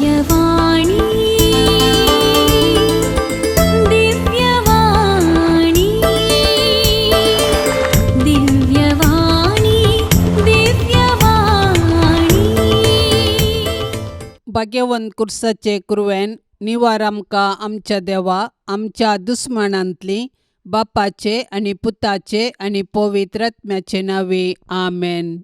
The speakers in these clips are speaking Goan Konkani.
दिव्यवाणी, दिव्यवाणी, दिव्यवाणी, दिव्यवाणी. भाग्यवंत कुर्साचे कुरवेन निवार आमकां आमच्या देवा आमच्या दुस्मानांतली बापाचे आनी पुताचे आनी पवित्र आत्म्याचे नांवे आमेन.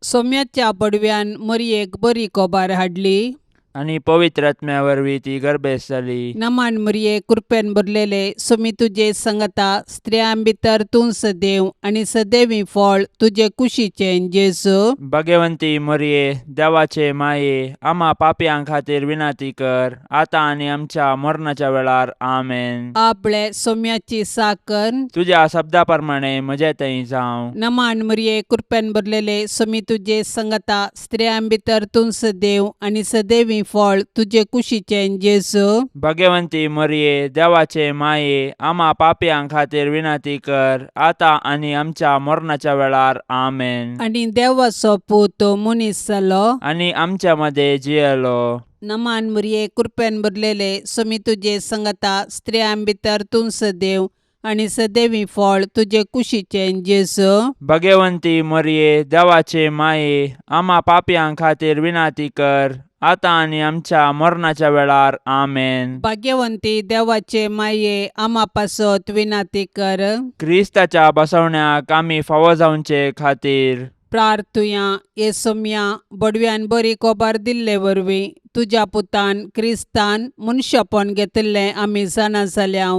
सोम्याच्या बडव्यान मरयेक बरी कोबार हाडली आनी पवित्र आत्म्या वरवीं ती गर्भेस्त जाली. नमान मरये, कृपेन भरलेले, सोमी तुजे संगता, स्त्रियां भितर तूं सदैव आनी सदैवी फळ तुजे कुशीचें जेजू. भगवंती मरये, देवाचे माये, आमा पापयां खातीर विनंती कर, आतां आनी आमच्या मरणाच्या वेळार. आमेन. आपले सोम्याची साकर तुज्या शब्दा प्रमाणे म्हजे थंय जावं. नमान मरये, कृपेन भरलेले, सोमी तुजे संगता, स्त्रियां भितर तूं सदैव आनी सदैवी फळ तुजे कुशीचें जेजू. भगवंती मरये, देवाचे माये, आमा पापयां खातीर विनंती कर, आतां आनी आमच्या मरणाच्या वेळार. आमेन. आनी देवाचो पूत मनीस जालो आनी आमच्या मदें जियेलो. नमान मरये, कृपेन भरलेले, सोमी तुजे संगता, स्त्रियां भितर तूं सदैव आनी सदैवी फळ तुजे कुशीचें जेजू. भगवंती मरये, देवाचे माये, आमा पापयां खातीर विनंती कर, आतां आनी आमच्या मरणाच्या वेळार. आमेन. भाग्यवंती देवाचे माये, आमा पासत विनंती कर. क्रिस्ताच्या बसवण्याक आमी फावो जावचे खातीर प्रार्थुया. ये सोम्या, बडव्यान बरी कोबार दिल्ले वरवीं तुज्या पुतान क्रिस्तान मनशापण घेतिल्लें आमी जाणा जाल्या.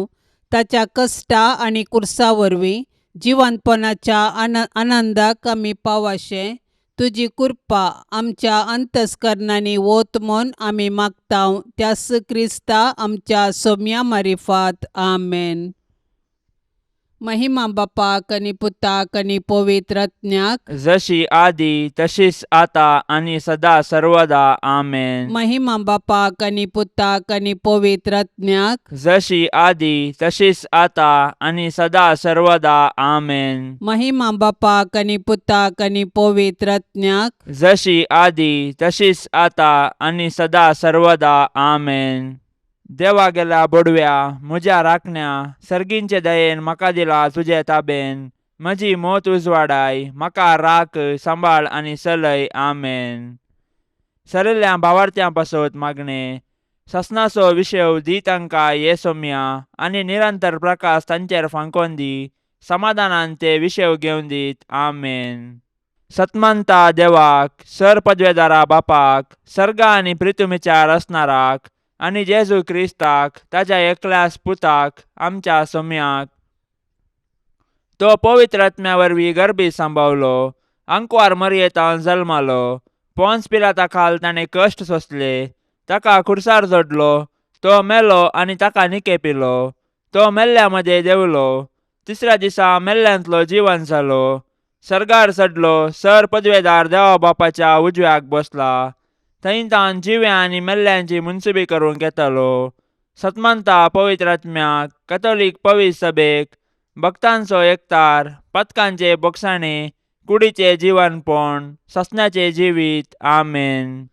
ताच्या कश्टा आनी कुर्सा वरवीं जिवंतपणाच्या आनंदाक आमी पावाशें तुजी कृपा आमच्या अंतस्करणांनी वत म्हूण आमी मागता, त्यास क्रिस्ता आमच्या सोम्या मारिफात. आमेन. महिमा बापाक आनी पुताक आनी पवित्र आत्म्याक. जशी आदी तशीच आता आनी सदा सर्वदा. आमेन. महिमा बापाक आनी पुताक आनी पवित्र आत्म्याक. जशी आदी तशीच आता आनी सदा सर्वदा. आमेन. महिमा बापाक आनी पुताक आनी पवित्र आत्म्याक. जशी आदी तशीच आता आनी सदा सर्वदा. आमेन. देवा गेल्या बोडव्या म्हज्या राखण्या, सर्गींचे दयेन म्हाका दिला तुजे ताबेन. म्हजी मोत उजवाडाय, म्हाका राख, सांबाळ आनी चलय. आमेन. सरिल्ल्या भावार्थ्यां पासत मागणें. ससनाचो विशय दी तांकां ये सोम्या आनी निरंतर प्रकाश तांचेर फांकोन दी. समाधानान ते विशय घेवन दीत. आमेन. सतमंता देवाक, सर पदवेदारा बापाक, सर्गा आनी प्रितुमीच्या रचणाराक आनी जेजू क्रिस्ताक ताज्या एकल्याच पुताक आमच्या सोम्याक, तो पवित्र आत्म्या वरवीं गर्भी सांबावलो, आंकवार मरयेतान जल्मालो, पोन्स पिलाता खाल ताणें कश्ट सोंसले, ताका खुर्सार जोडलो, तो मेलो आनी ताका निकेपिलो, तो मेल्ल्या मदें देंवलो, तिसऱ्या दिसा मेल्ल्यांतलो जिवन जालो, सर्गार चडलो, सर पदवेदार देवा बापाच्या उजव्याक बसला, थंय तान जिव्या आनी मेल्ल्यांची मुनसुबी करूंक येतालो. सतमंता पवित्र आत्म्याक, कथोलीक पवित्र सभेक, भक्तांचो एकतार, पथकांचे बोगसाणे, कुडीचे जिवनपण, ससनाचें जिवीत. आमेन.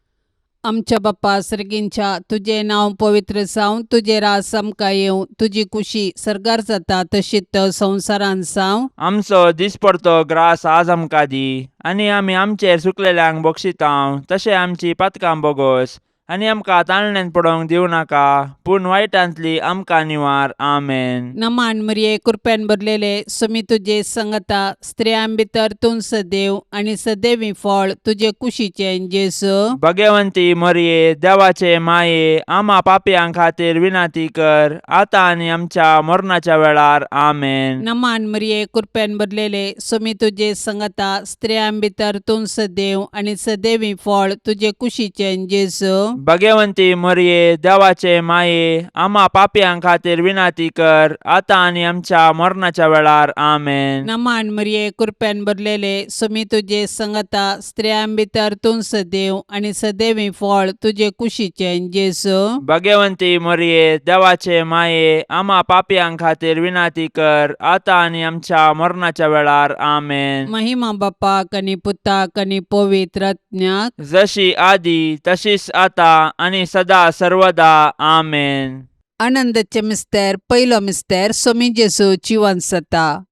आमच्या बाप्पा सर्गींच्या, तुजें नांव पवित्र जावं, तुजें राज आमकां येवं, तुजी कुशी सर्गार जाता तशीच संवसारांत जावं. आमचो दिसपडतो ग्रास आज आमकां दी आनी आमी आमचेर चुकलेल्यांक बक्षितांव तशें आमची पातकां बोगोस आनी आमकां ताळण्यान पडोवंक दिवं नाका, पूण वायटांतली आमकां निवार. आमेन. नमान मरिये, कृपेन भरलेले, सुमी तुजे संगता, स्त्रियां भितर तूं सदैव आनी सदैवी फळ तुजे कुशीचें जेजू. भगवंती मरिये, देवाचे माये, आमा पापयां खातीर विनंती कर, आतां आनी आमच्या मरणाच्या वेळार. आमेन. नमान मरिये, कृपेन भरलेले, सुमी तुजे संगता, स्त्रियां भितर तूं सदैव आनी सदैवी फळ तुजे कुशीचें जेजू. भगवंती मरिये, देवाचे माये, आमा पापयां खातीर विनंती कर, आतां आनी आमच्या मरणाच्या वेळार. आमेन. नमान मरिये, कृपेन भरलेले, सुमी तुजे संगता, स्त्रियां भितर तूं सदैव आनी सदैवी फळ तुजे कुशीचें जेजू. भगवंती मरिये, देवाचे माये, आमा पापयां खातीर विनंती कर, आतां आनी आमच्या मरणाच्या वेळार. आमेन. महिमा बापाक आनी पुताक आनी पवित्र आत्म्याक. जशी आदी तशीच आता आतां आनी सदा सर्वदा. आमेन. आनंदाचे मिस्तेर. पयलो मिस्तेर, सोमी जेजू जिवन जाता.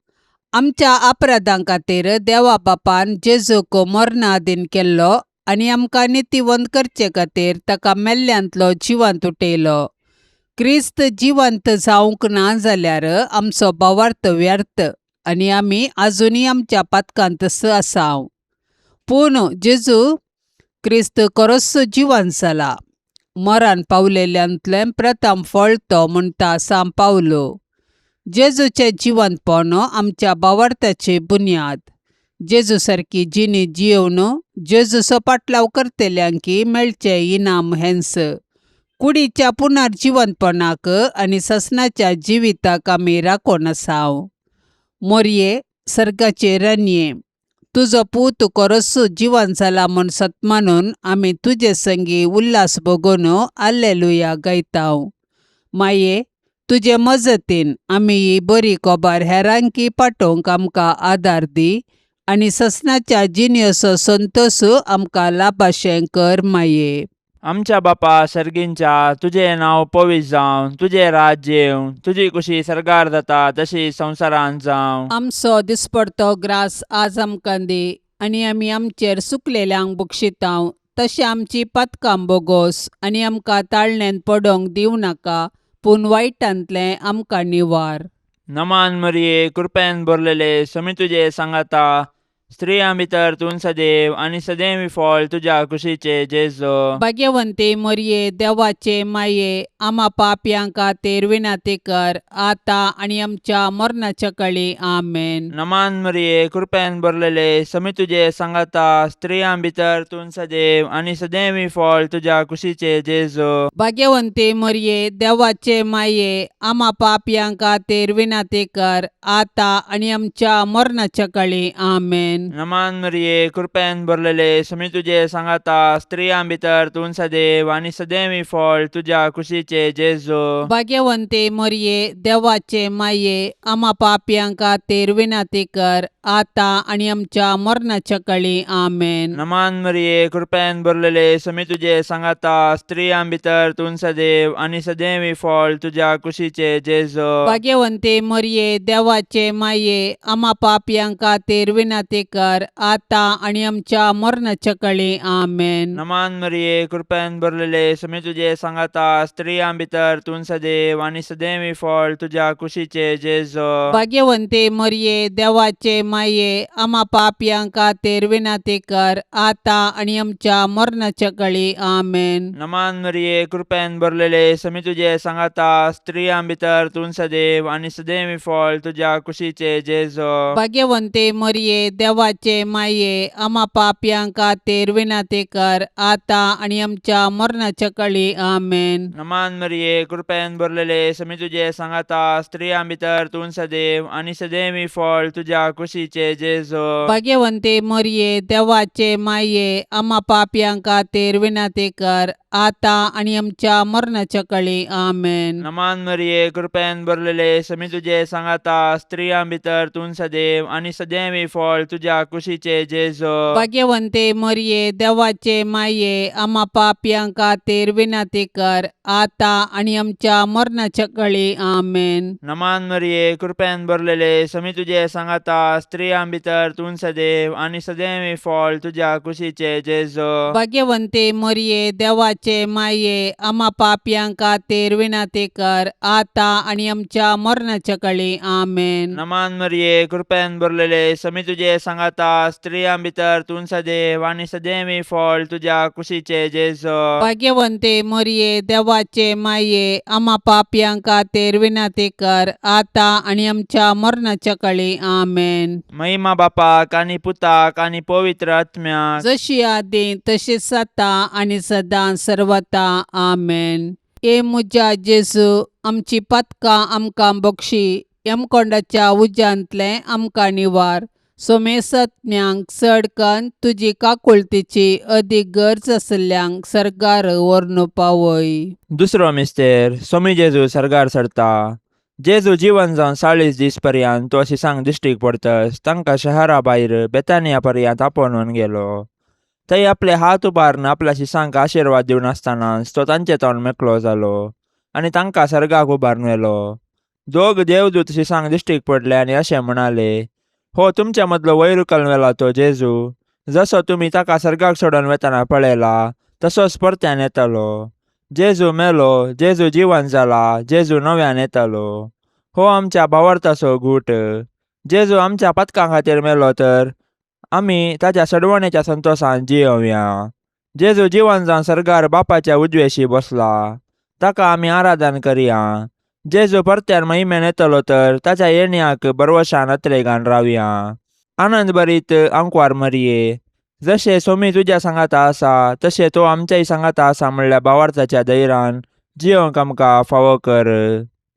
आमच्या अपराधां खातीर देवा बापान जेजूक मरणाधीन केल्लो आनी आमकां नितीवंत करचे खातीर ताका मेल्ल्यांतलो जिवंत उठयलो. क्रिस्त जिवंत जावंक ना जाल्यार आमचो भावार्थ व्यर्थ आनी आमी आजुनूय आमच्या पातकांतच आसा. पूण जेजू क्रिस्त खरोच जिवंत जाला, मरण पावलेल्यांतलें प्रथम फळ तो म्हणटा सांव पावलो. जेजूचें जिवंतपण आमच्या भावार्थाची बुन्याद. जेजू सारकी जिणी जियोवन जेजूचो पाटलाव करतल्यांकी मेळचें इनाम हेंच. कुडीच्या पुनर्जिवंतपणाक आनी ससनाच्या जिविताक आमी राखून आसाव. मोरये, सर्गाचे राणये, तुजो पूत खरोच जिवन जाला म्हूण सत मानून आमी तुजे संगी उल्हास भोगून आल्लेलुया गायताव. माये, तुजे मजतीन आमी ही बरी खबर हेरांकी पाठोवंक आमकां आदार दी आनी ससनाच्या जिणेचो संतोश आमकां लाभाशें कर. माये. आमच्या बापा सर्गींच्या, तुजें नांव पवित्र जावं, तुजें राज्य येवं, तुजी कुशी सर्गार जाता तशी संवसारांत जावं. आमचो दिसपडतो ग्रास आज आमकां दी आनी आमी आमचेर सुकलेल्यांक बक्षितांव तशें आमची पातकां बोगोस आनी आमकां ताळण्यांत पडोंक दिवं नाका, पूण वायटांतलें आमकां निवार. नमान मरिये, कृपेन भरलेले, समी तुजे सांगाता, स्त्रियां भितर तूं सदैव आनी सदैव फळ तुज्या कुशीचे जेजो. भाग्यवंती मरये, देवाचे माये, आमा पापयां खातीर विनंती कर, आतां आनी आमच्या मरणाच्या कळी. आमेन. नमान मरिये, कृपेन भरलेले, समी तुजे सांगाता, स्त्रियां भितर तूं सदैव आनी सदैव फळ तुज्या कुशीचे जेजो. भाग्यवंती मरये, देवाचे माये, आमा पापयां खातीर विनंती कर, आतां आनी आमच्या मरणाच्या कळी. आमेन. नमान मरिये, कृपेन भरलेले, समी तुजे सांगाता, स्त्रियां भितर तूं सदैव आनी सदैव फळ तुज्या कुशीचे जेजो. भाग्यवंती मरये, देवाचे माये, आमा पापयां खातीर विनंती कर, आतां आनी आमच्या मरणाच्या कळी. आमेन. नमान मरिये, कृपेन भरलेले, समी तुजे सांगाता, स्त्रियां भितर तूं सदैव आनी सदैव फळ तुज्या कुशीचे जेजो. भाग्यवंती मरये, देवाचे माये, आमा पापयां खातीर विनंती कर, आतां आनी आमच्या मरणाच्या कळी. आमेन. नमान मरिये, कृपेन भरलेले, समी तुजे सांगाता, स्त्रियां भितर तूं सदैव आनी सदैव फळ तुज्या कुशीचे जेजो. भाग्यवंती मरये, देवाचे माये, आमा पापयां खातीर विनंती कर, आतां आनी आमच्या मरणाच्या कळी. आमेन. नमान मरिये, कृपेन भरलेले, समी तुजे सांगाता, स्त्रियां भितर तूं सदैव आनी सदैव फळ तुज्या कुशीचे जेजो. भाग्यवंती मरये, देवाचे माये, आमा पापयां खातीर विनंती कर, आतां आनी आमच्या मरणाच्या कळी. आमेन. नमान मरिये, कृपेन भरलेले, समी तुजे सांगाता, स्त्रियां भितर तूं सदैव आनी सदैव फळ तुज्या कुशीचे जेजो. भाग्यवंती मरये, देवाचे माये, आमा पापयां खातीर विनंती कर, आतां आनी आमच्या मरणाच्या कळी. आमेन. नमान मरिये, कृपेन भरलेले, समी तुजे सांगाता, स्त्रियां भितर तूं सदैव आनी सदैव फळ तुज्या कुशीचे जेजो. भाग्यवंती मरये, देवाचे माये, आमा पापयां खातीर विनंती कर, आतां आनी आमच्या मरणाच्या कळी. आमेन. नमान मरिये, कृपेन भरलेले, समी तुजे सांगाता, स्त्रियां भितर तूं सदैव आनी सदैव फळ तुज्या कुशीचे जेजो. भाग्यवंती मरये, देवाचे माये, आमा पापयां खातीर विनंती कर, आतां आनी आमच्या मरणाच्या कळी. आमेन. नमान मरिये, कृपेन भरलेले, समी तुजे सांगाता, स्त्रियां भितर तूं सदैव आनी सदैव फळ तुज्या कुशीचे जेजो. भाग्यवंती मरये, देवाचे माये, आमा पापयां खातीर विनंती कर, आतां आनी आमच्या मरणाच्या कळी. आमेन. महिमा बापाक आनी पुताक आनी पवित्र आत्म्याक. जशी आदी तशीच आतां आनी सदां सर्वता. आमेन. ए म्हज्या जेजू, आमची पातकां आमकां बक्षी, यमकोंडाच्या उज्यांतलें आमकां निवार, सोमेसत्म्यांक चड कन्न तुजी काकुळतीची अदीक गरज आशिल्ल्यांक सर्गार व्हरून पावय. दुसरो मिस्तेर, सोमी जेजू सर्गार सरता. जेजू जिवन जावन 40 दीस पर्यंत तो शिसांक दिश्टीक पडतस तांकां शहरा भायर बेतानिया पर्यंत आपोवन गेलो. थंय आपले हात उबारून आपल्या शिसांक आशिर्वाद दिवन आसतनाच तो तांचे तोंड मेकळो जालो आनी तांकां सर्गाक उबारून व्हेलो. दोग देवदूत शिसांक दिश्टीक पडले आनी अशें म्हणाले, हो तुमच्या मदलो वयर उखलून व्हेला तो जेजू, जसो तुमी ताका सर्गाक सोडून वेतना पळयला तसोच परत्यान येतलो. जेजू मेलो, जेजू जिवन जाला, जेजू नव्यान येतलो. हो आमच्या भावार्थाचो गूट. जेजू आमच्या पातकां खातीर मेलो तर आमी ताच्या सडवणेच्या संतोशान जियोवया. जेजू जिवन जावन सर्गार बापाच्या उजवेशी बसला, ताका आमी आराधन करया. जेजू परत्यान महिमेन येतलो तर ताच्या येण्याक बरवशान अत्रेगान रावया. आनंद भरीत आंकवार मरये, जशें सोमी तुज्या सांगाता आसा तशें तो आमच्याय सांगाता आसा म्हणल्या भावार्थाच्या धैरान जियोंक आमकां फावो कर.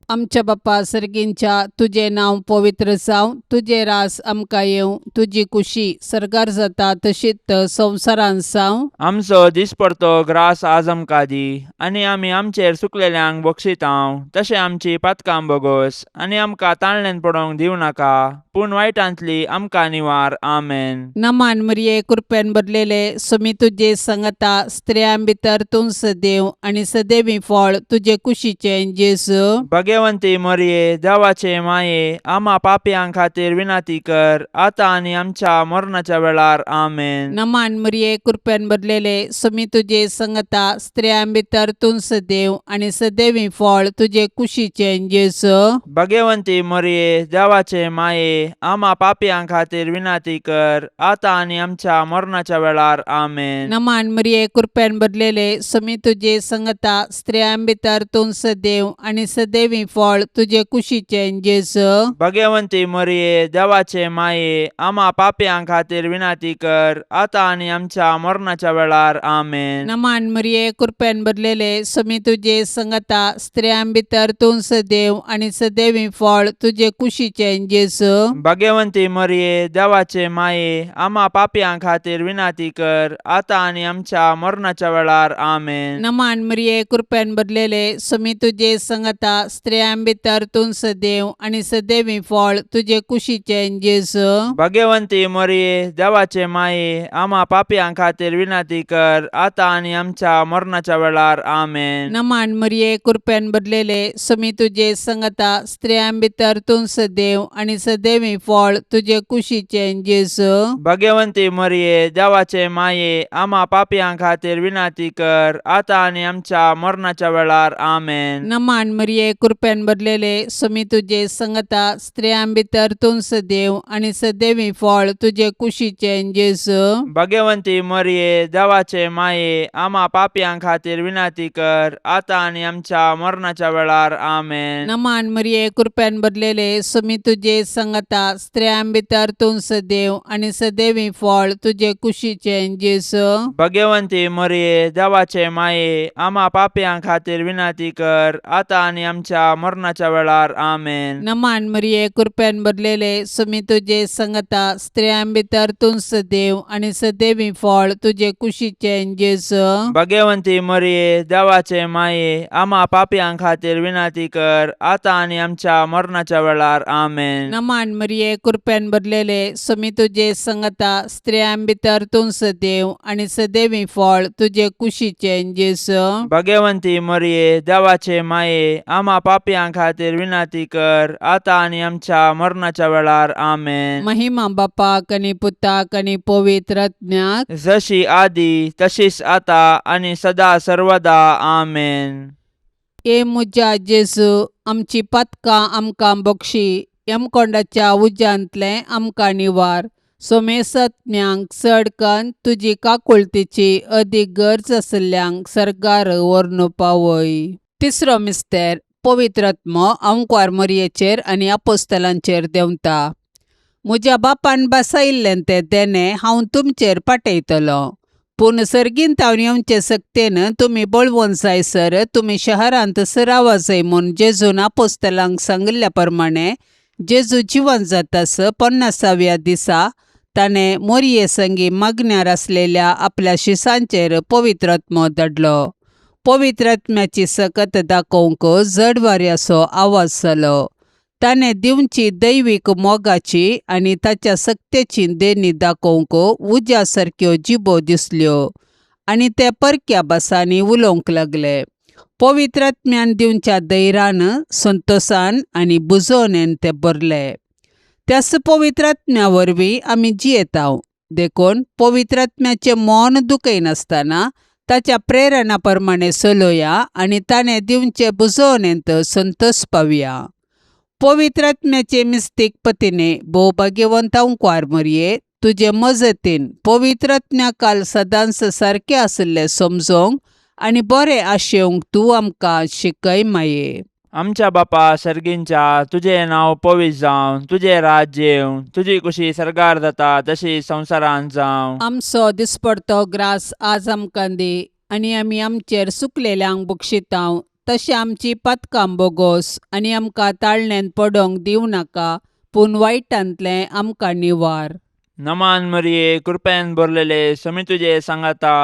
आमच्या बापा सर्गींच्या, तुजें नांव पवित्र जावं, तुजें रास आमकां येवं, तुजी कुशी सर्गार जाता तशीच संवसारांत जावं. आमचो दिसपडतो ग्रास आज आमकां दी, आनी आमी आमचेर सुकलेल्यांक बक्षितांव तशें आमची पातकां बोगोस, आनी आमकां ताळण्यान पडोवंक दिवं नाका, पूण वायटांतली आमकां निवार. आमेन. नमान मरिये, कृपेन भरलेले, सुमी तुजे संगता, स्त्रियां भितर तूं सदैव आनी सदैवी फळ तुजे कुशीचें जेजू. भगवंती मरये, देवाचे माये, आमा पापयां खातीर विनंती कर, आतां आनी आमच्या मरणाच्या वेळार. आमेन. नमान मरिये, कृपेन भरलेले, सुमी तुजे संगता, स्त्रियां भितर तूं सदैव आनी सदैवी फळ तुजे कुशीचें जेजू. भगवंती मरये, देवाचे माये, आमा पापयां खातीर विनंती कर, आतां आनी आमच्या मरणाच्या वेळार. आमेन. नमान मरिये, कृपेन भरलेले, सुमी तुजे संगता, स्त्रियां भितर तूं सदैव आनी सदैवी फळ तुजे कुशीचें जेजू. भगवंती मरये, देवाचे माये, आमा पापयां खातीर विनंती कर, आतां आनी आमच्या मरणाच्या वेळार. आमेन. नमान मरिये, कृपेन भरलेले, सुमी तुजे संगता, स्त्रियां भितर तूं सदैव आनी सदैवी फळ तुजे कुशीचें जेजू. भगवंती मरये, देवाचे माये, आमा पापयां खातीर विनंती कर, आतां आनी आमच्या मरणाच्या वेळार. आमेन. नमान मरिये, कृपेन भरलेले, सुमी तुजे संगता, स्त्रियां भितर तूं सदैव आनी सदैवी फळ तुजे कुशीचें जेजू. भगवंती मरये, देवाचे माये, आमा पापयां खातीर विनंती कर, आतां आनी आमच्या मरणाच्या वेळार. आमेन. नमान मरिये, कृपेन भरलेले, सुमी तुजे संगता, स्त्रियां भितर तूं सदैव आनी सदैवी फळ तुजे कुशीचें जेजू. भगवंती मरये, देवाचे माये, आमा पापयां खातीर विनंती कर, आतां आनी आमच्या मरणाच्या वेळार. आमेन. नमान मरिये, कृपेन भरलेले, सुमी तुजे संगता, स्त्रियां भितर तूं सदैव आनी सदैवी फळ तुजे कुशीचें जेजू. भगवंती मरये, देवाचे माये, आमा पापयां खातीर विनंती कर, आतां आनी आमच्या मरणाच्या वेळार. आमेन. नमान मरिये, कृपेन भरलेले, सुमी तुजे संगता, स्त्रियां भितर तूं सदैव आनी सदैवी फळ तुजे कुशीचें जेजू. भगवंती मरये, देवाचे माये, आमा पापयां खातीर विनंती कर, आतां आनी आमच्या मरणाच्या वेळार. आमेन. नमान मरिये, कृपेन भरलेले, सुमी तुजे संगता, स्त्रियां भितर तूं सदैव आनी सदैवी फळ तुजे कुशीचें जेजू. भगवंती मरये, देवाचे माये, आमा पापयां खातीर विनंती कर, आतां आनी आमच्या मरणाच्या वेळार. आमेन. नमान मरिये, कृपेन भरलेले, सुमी तुजे संगता, स्त्रियां भितर तूं सदैव आनी सदैवी फळ तुजे कुशीचें जेजू. भगवंती मरये, देवाचे माये, आमा पापयां खातीर विनंती कर, आतां आनी आमच्या मरणाच्या वेळार. आमेन. महिमा बापाक आनी पुताक आनी पवित्र आत्म्याक, जशी आदी तशीच आता आनी सदा सर्वदा. आमेन. ए म्हज्या जेजू, आमची पातकां आमकां बक्षी, यमकोंडाच्या उज्यांतलें आमकां निवार, सोमेसत्म्यांक चड कन्न तुजी काकुळतीची अदीक गरज आशिल्ल्यांक सर्गार व्हरून पावय. तिसरो मिस्तेर, पवित्र आत्मो आंकवार मरयेचेर आनी आपोस्तलांचेर देंवता. म्हज्या बापान बसयिल्लें तें देणें हांव तुमचेर पाठयतलो, पूण सर्गींत हांव येवचे सक्तेन तुमी बळवंत जायसर तुमी शहरांत सरावा जाय म्हूण जेजून आपोस्तलांक सांगिल्ल्या प्रमाणे, जेजू जिवन जातास 50व्या दिसा ताणें मोरये संगी मागण्यार आसलेल्या आपल्या शिसांचेर पवित्र आत्मो धाडलो. पवित्र आत्म्याची सकत दाखोवंक जड वाऱ्याचो आवाज जालो. ताणें दिवची दैवीक मोगाची आनी ताच्या सक्तेची देणी दाखोवंक उज्या सारक्यो जिबो दिसल्यो आनी ते परक्या भासांनी उलोवंक लागले. पवित्र आत्म्यान दिवच्या धैर्यान, संतोसान आनी बुजोवणेन ते भरले. त्याच पवित्र आत्म्या वरवीं आमी जियेतांव. देखून पवित्र आत्म्याचें मन दुखयनासतना ताच्या प्रेरणा प्रमाणें चलोया आनी ताणें दिवचे बुजोवणेंत संतोस पावया. पवित्र आत्म्याचे मिस्तीक पतीने भोव भाग्यवंत अंकवार मरये, तुजे मजतीन पवित्र आत्म्या काल सदांच सारकें आशिल्लें समजोंक आनी बरें आशेवंक तूं आमकां शिकय माये. आमच्या बापा सर्गींच्या, तुजें नांव पवित्र जावं, तुजें राज्य येवं, तुजी कुशी सर्गार जाता तशी संवसारांत जावं. आमचो दिसपडतो ग्रास आज आमकां दी आनी आमी आमचेर सुकलेल्यांक बक्षितांव तशें आमची पातकां बोगोस आनी आमकां ताळण्यांत पडोंक दिवं नाका, पूण वायटांतलें आमकां निवार. नमान मरिये, कृपेन भरलेले, समी तुजे सांगाता,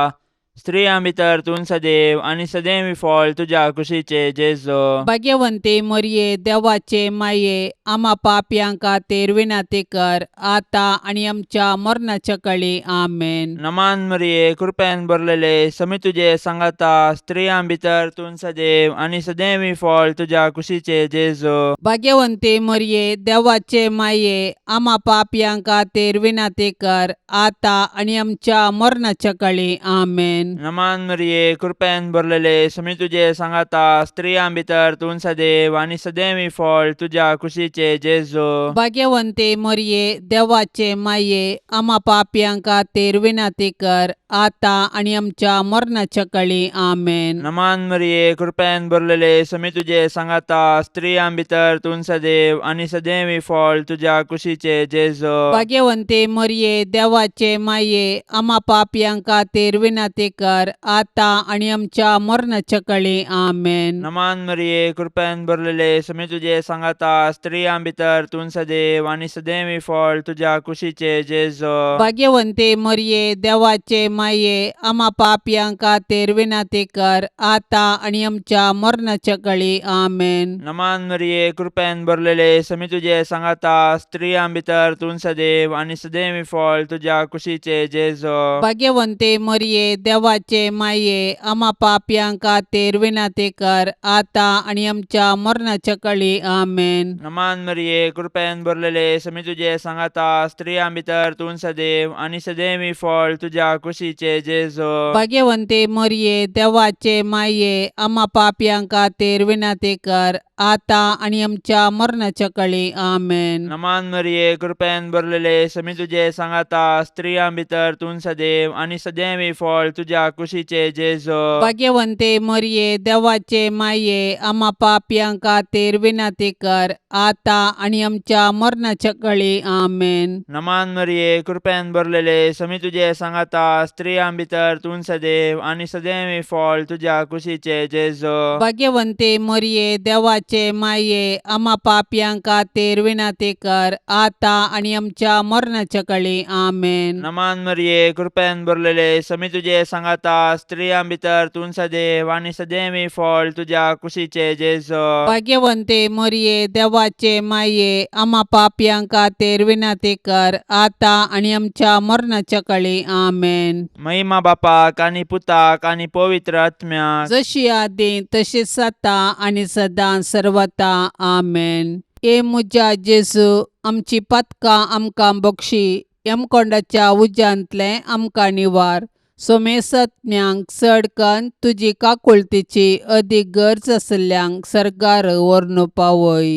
स्त्रियां भितर तूं सदैव आनी सदैव फळ तुज्या कुशीचे जेजो. भाग्यवंती मरये, देवाचे माये, आमा पापयां खातीर विनंती कर आतां आनी आमच्या मरणाच्या कळी. आमेन. नमान मरिये, कृपेन भरलेले, समी तुजे सांगाता, स्त्रियां भितर तूं सदैव आनी सदैव फळ तुज्या कुशीचे जेजो. भाग्यवंती मरये, देवाचे माये, आमा पापयां खातीर विनंती कर आतां आनी आमच्या मरणाच्या कळी. आमेन. नमान मरिये, कृपेन भरलेले, समी तुजे सांगाता, स्त्रियां भितर तूं सदैव आनी सदैव फळ तुज्या कुशीचे जेजो. भाग्यवंती मरये, देवाचे माये, आमा पापयां खातीर विनंती कर आतां आनी आमच्या मरणाच्या कळी. आमेन. नमान मरिये, कृपेन भरलेले, समी तुजे सांगाता, स्त्रियां भितर तूं सदैव आनी सदैव फळ तुज्या कुशीचे जेजो. भाग्यवंती मरये, देवाचे माये, आमा पापयां खातीर विनंती कर आतां आनी आमच्या मरणाच्या कळी. आमेन. नमान मरिये, कृपेन भरलेले, समी तुजे सांगाता, स्त्रियां भितर तूं सदैव आनी सदैव फळ तुज्या कुशीचे जेजो. भाग्यवंती मरये, देवाचे माये, आमा पापयां खातीर विनंती कर आतां आनी आमच्या मरणाच्या कळी. आमेन. नमान मरिये, कृपेन भरलेले, समी तुजे सांगाता, स्त्रियां भितर तूं सदैव आनी सदैव फळ तुज्या कुशीचे जेजो. भाग्यवंती मरये, देवाचे माये, आमा पापयां खातीर विनंती कर आतां आनी आमच्या मरणाच्या कळी. आमेन. नमान मरिये, कृपेन भरलेले, समी तुजे सांगाता, स्त्रियां भितर तूं सदैव आनी सदैव फळ तुज्या कुशीचे जेजो. भाग्यवंती मरये, देवाचे माये, आमा पापयां खातीर विनंती कर आतां आनी आमच्या मरणाच्या कळी. आमेन. नमान मरिये, कृपेन भरलेले, समी तुजे सांगाता, स्त्रियां भितर तूं सदैव आनी सदैव फळ तुज्या कुशीचे जेजो. भाग्यवंती मरये, देवाचे माये, आमा पापयां खातीर विनंती कर आतां आनी आमच्या मरणाच्या कळी. आमेन. नमान मरिये, कृपेन भरलेले, समी तुजे सांगाता, स्त्रियां भितर तूं सदैव आनी सदैव फळ तुज्या कुशीचे जेजो. भाग्यवंती मरये, देवाचे माये, आमा पापयां खातीर विनंती कर आतां आनी आमच्या मरणाच्या कळी. आमेन. नमान मरिये, कृपेन भरलेले, समी तुजे सांगाता, स्त्रियां भितर तूं सदैव आनी सदैव फळ तुज्या कुशीचे जेजो. भाग्यवंती मरये, देवाचे माये, आमा पापयां खातीर विनंती कर आतां आनी आमच्या मरणाच्या कळी. आमेन. महिमा बापाक आनी पुताक आनी पवित्र आत्म्याक, जशी आदी तशीच आतां आनी सदां सर्वता. आमेन. ए म्हज्या जेजू, आमची पातकां आमकां बक्षी, यमकोंडाच्या उज्यांतलें आमकां निवार, सोमेसत्म्यांक चड कन्न तुजी काकुळतीची अदीक गरज आशिल्ल्यांक सर्गार व्हरून पावय.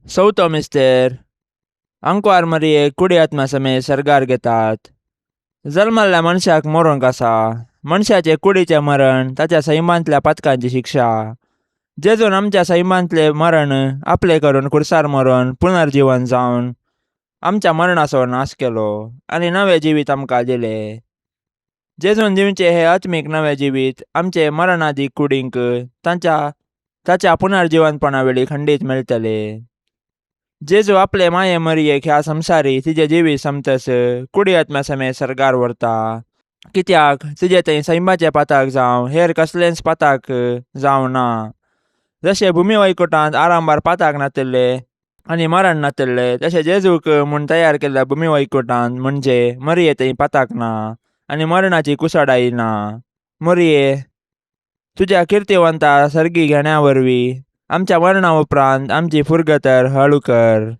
चवथो मिस्तेर. आंकवार मरियेक कुडी आत्मा समेत सर्गार घेतात. जल्मल्ल्या मनशाक मरूंक आसा. मनशाचे कुडीचें मरण ताच्या सैमांतल्या पातकांची शिक्षा. जेजून आमच्या सैमांतलें मरण आपलें करून खुर्सार मरून पुनर्जिवन जावन आमच्या मरणाचो नाश केलो आनी नवें जिवीत आमकां दिलें. जेजून दिवचें हें आत्मीक नवें जिवीत आमचे मरणादी कुडींक तांच्या ताच्या पुनर्जिवनपणा वेळी खंडीत मेळटलें. जेजू आपले माये मरियेक ह्या संवसारी तिजें जिवीत समतस कुडी आत्म्या समेत सर्गार व्हरता, कित्याक तिजें थंय सैमाचें पाताक जावं हेर कसलेंच पाताक जावं ना. जशें भुमी वैकुटांत आरंभार पाताक नातिल्लें आनी मरण नातल्ले तशें जेजूक म्हूण तयार केल्ल्या भूमी वैकुटान म्हणजे मरिये थंय पाताक ना आनी मरणाची कुसाडाय ना. मरिये, तुज्या किर्तिवंता सर्गी घेण्या वरवीं आमच्या मरणा उपरांत आमची फुरगतर हळू कर.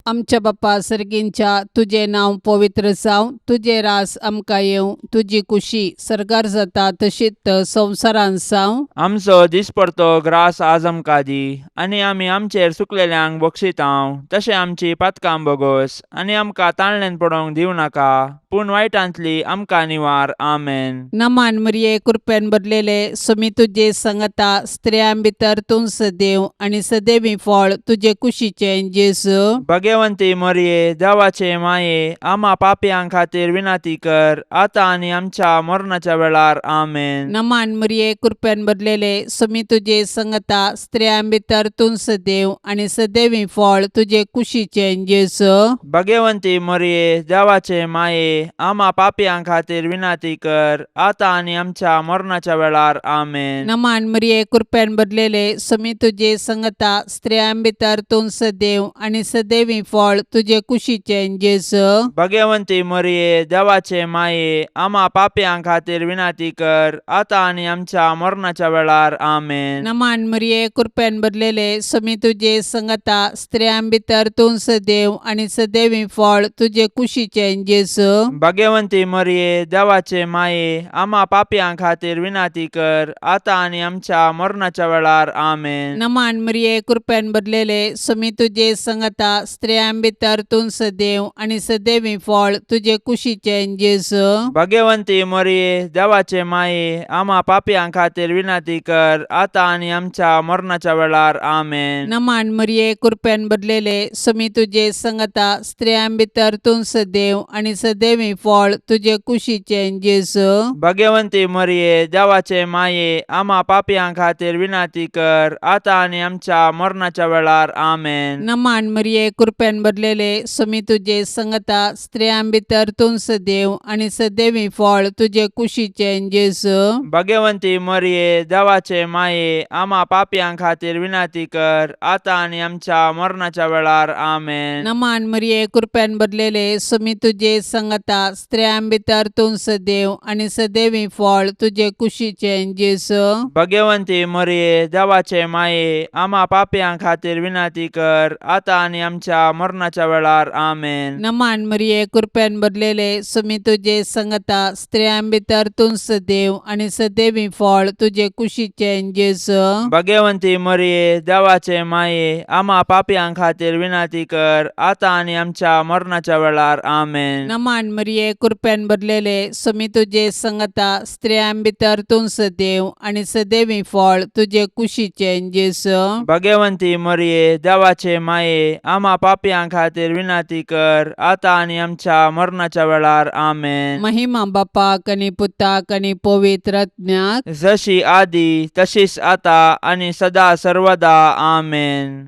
आमच्या बापा सर्गींच्या तुजें नांव पवित्र जावं, तुजें रास आमकां येवं, तुजी कुशी सर्गार जाता तशीच संवसारांत जावं. आमचो दिसपडतो ग्रास आज आमकां दी आनी आमी आमचेर चुकलेल्यांक बक्षितांव तशें आमची पातकां बोगोस आनी आमकां ताणल्यान पडोवंक दिवं नाका पूण वायटांतली आमकां निवार. आमेन. नमान मरिये, कृपेन भरलेले, सुमी तुजे संगता, स्त्रियां भितर तूं सदैव आनी सदैवी फळ तुजे कुशीचें जेजू. भगवंती मरिये, देवाचे माये, आमा पापयां खातीर विनंती कर आतां आनी आमच्या मरणाच्या वेळार. आमेन. नमान मरिये, कृपेन भरलेले, सुमी तुजे संगता, स्त्रियां भितर तूं सदैव आनी सदैवी फळ तुजे कुशीचें जेजू. भगवंती मरिये, देवाचे माये, आमा पापयां खातीर विनंती कर आतां आनी आमच्या मरणाच्या वेळार. आमेन. नमान मरिये, कृपेन भरलेले, सुमी तुजे संगता, स्त्रियां भितर तूं सदैव आनी सदैवी फळ तुजे कुशीचें जेजू. भगवंती मरिये, देवाचे माये, आमा पापयां खातीर विनंती कर आतां आनी आमच्या मरणाच्या वेळार. आमेन. नमान मरिये, कृपेन भरलेले, सुमी तुजे संगता, स्त्रियां भितर तूं सदैव आनी सदैवी फळ तुजे कुशीचें जेजू. भगवंती मरिये, देवाचे माये, आमा पापयां खातीर विनंती कर आतां आनी आमच्या मरणाच्या वेळार. आमेन. नमान मरिये, कृपेन भरलेले, सुमी तुजे संगता, स्त्रियां भितर तूं सदैव आनी सदैवी फळ तुजे कुशीचें जेजू. भगवंती मरिये, देवाचे माये, आमा पापयां खातीर विनंती कर आतां आनी आमच्या मरणाच्या वेळार. आमेन. नमान मरिये, कृपेन भरलेले, सुमी तुजे संगता, स्त्रियां भितर तूं सदैव आनी सदैवी फळ तुजे कुशीचें जेजू. भगवंती मरिये, देवाचे माये, आमा पापयां खातीर विनंती कर आतां आनी आमच्या मरणाच्या वेळार. आमेन. नमान मरिये, कृपेन भरलेले, सुमी तुजे संगता, स्त्रियां भितर तूं सदैव आनी सदैवी फळ तुजे कुशीचें जेजू. भगवंती मरिये, देवाचे माये, आमा पापयां खातीर विनंती कर आतां आनी आमच्या मरणाच्या वेळार. आमेन. नमान मरिये, कृपेन भरलेले, सुमी तुजे संगता, स्त्रियां भितर तूं सदैव आनी सदैवी फळ तुजे कुशीचें जेजू. भगवंती मरिये, देवाचे माये, आमा पापयां खातीर विनंती कर आतां आनी आमच्या मरणाच्या वेळार. आमेन. नमान मरिये, कृपेन भरलेले, सुमी तुजे संगता, स्त्रियां भितर तूं सदैव आनी सदैवी फळ तुजे कुशीचें जेजू. भगवंती मरिये, देवाचे माये, आमा पापयां खातीर विनंती कर आतां आनी आमच्या मरणाच्या वेळार. आमेन. नमान मरिये, कृपेन भरलेले, सुमी तुजे संगता, स्त्रियां भितर तूं सदैव आनी सदैवी फळ तुजे कुशीचें जेजू. भगवंती मरिये, देवाचे माये, आमा पापयां खातीर विनंती कर आतां आनी आमच्या मरणाच्या वेळार. आमेन. महिमा बापाक आनी पुताक आनी पवित्र आत्म्याक. जशी आदी तशीच आता आनी सदा सर्वदा. आमेन.